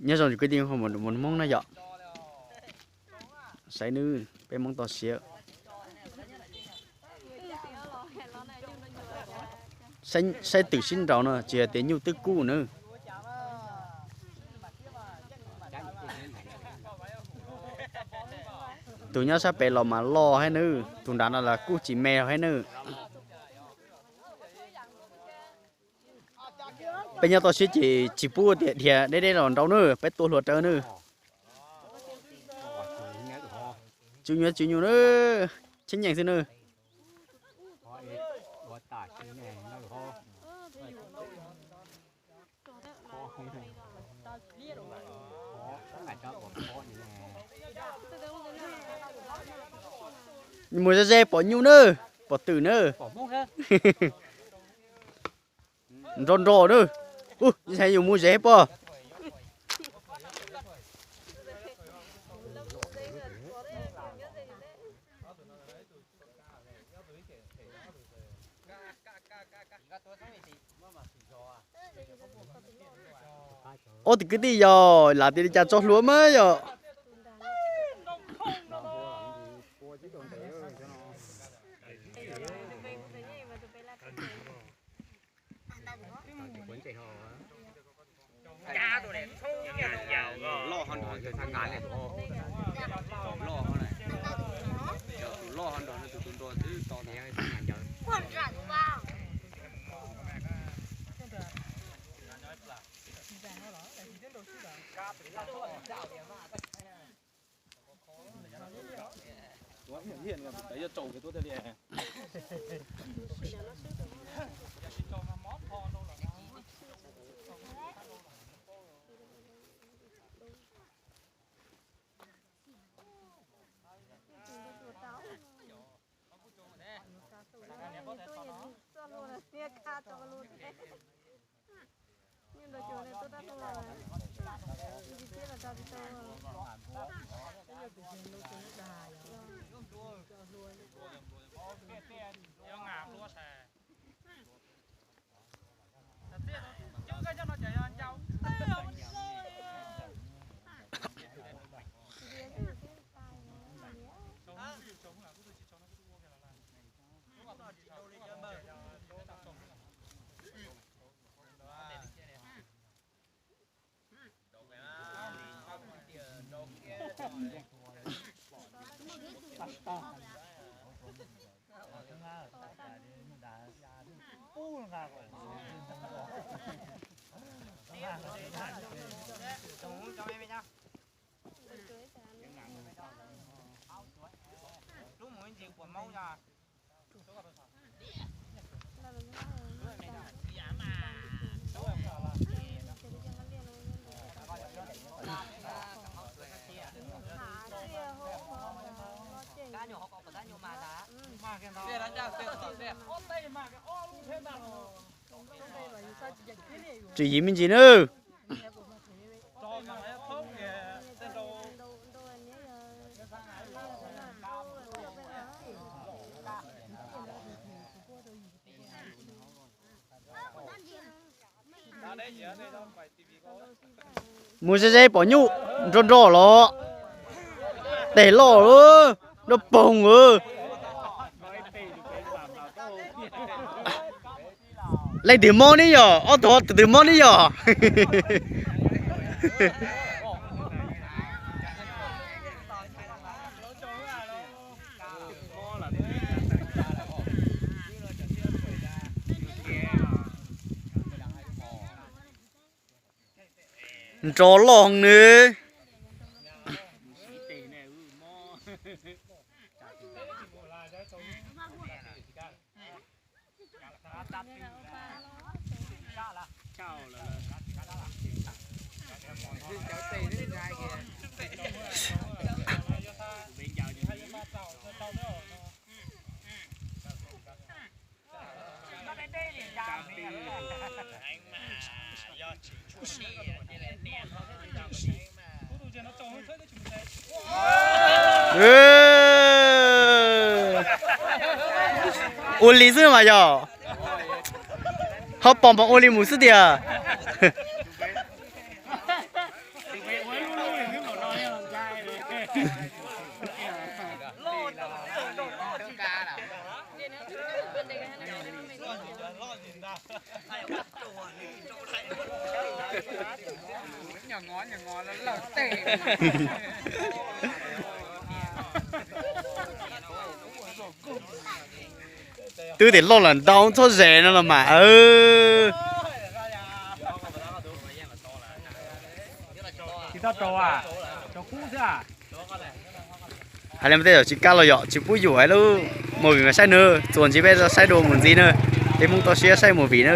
Nyob zoo kwv tij Hmoob na yom. Saib nawb, peb Hmoob toj siab. Saib twm sib nraus no tsis hais tias nyuj twb kub nawb. Tus nyob sab pem los mas loj thiab nawb, tus nrad no los kuj tsis me thiab nawb. Peb nyob toj siab ces tsis pub tias dhia deb deb los nraus nawb, peb tua hluas raws nawb. Tswv nyuj tswv nyuj nawb, cheeb nyeej xwb nawb. Mus ze ze pom nyuj nawb, pom twm nawb. Nrov nrov nawb. Ub, ib txhia yus mus ze pob. Ob tug kwv tij yog lam tias li cas tso hlua mas yog. Tswv yim me ntsis nawb. Mus ze ze pom nyuj nrog nrog los. Tes loj, nrog poog. Leej twg mob ne yom? Ob tug, tus twg mob ne yom? Nrov loj ne. Ua li xwb mas yog. Ho pom pom ua li mus xwb tiag. Twb tias loj lam ntau txhob ze no los mas. Hais li mas tej zaum tsis kaj los yom, tsis pub yuam lub movie mas saib na, txuas ntxiv peb saib dua mus ntxiv na, peb Hmoob toj siab saib movie na.